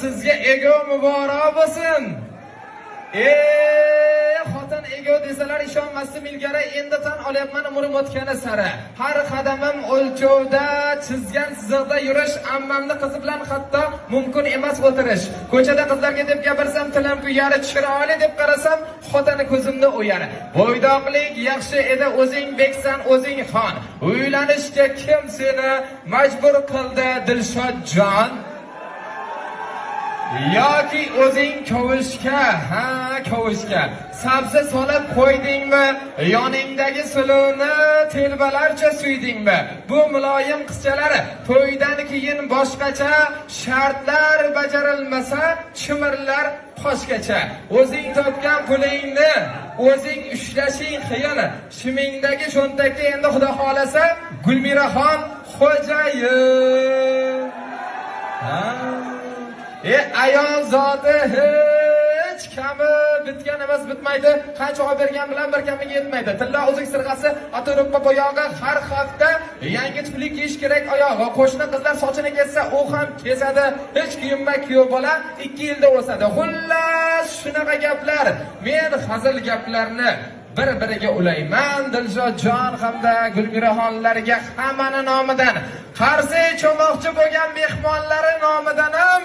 Sizga ego muborak bo'lsin. Xotin ego desalar ishonmasdim ilgari, endi tan olyapman umrim o'tgani sari. Har qadamim o'lchovda, chizgan chiziqda yurish, ammamni qizi bilan hatto mumkin emas o'tirish. Ko'chada qizlarga deb gapirsam tilim kuyar, chiroyli deb qarasam xotini ko'zimni o'yar. Bo'ydoqlik yaxshi edi, o'zing beksan, o'zing xon. Uylanishga kim seni majbur qildi, Dilshodjon? Yoki o'zing kovushga, ha, kovushga sabzi solib qo'ydingmi, yoningdagi suluvni telbalarcha suydingmi? Bu muloyim qizchalar to'ydan keyin boshqacha, shartlar bajarilmasa chimirlar qoshgacha. O'zing topgan pulingni o'zing ushlashing qiyin, shimingdagi cho'ntakka endi xudo xolasa Gulmiraxon xo'jayin. Ha. Ayol zoti hech kami bitgan emas, bitmaydi. Qancha olib bergan bilan bir kamiga yetmaydi. Tilla uzuk sirg'asi, atiruppa bo'yog'i, har hafta yangi tufli kiyish kerak oyog'i. Qo'shni qizlar sochini kessa, u ham kesadi. Hech kuyinma, kuyov bola 2 yilda o'sadi. Xullas, shunaqa gaplar. Men hazil gaplarni bir-biriga ulayman. Dilshodjon hamda Gulmiraxonlarga hammani nomidan, qarsak cho'moqchi bo'lgan mehmonlari nomidan ham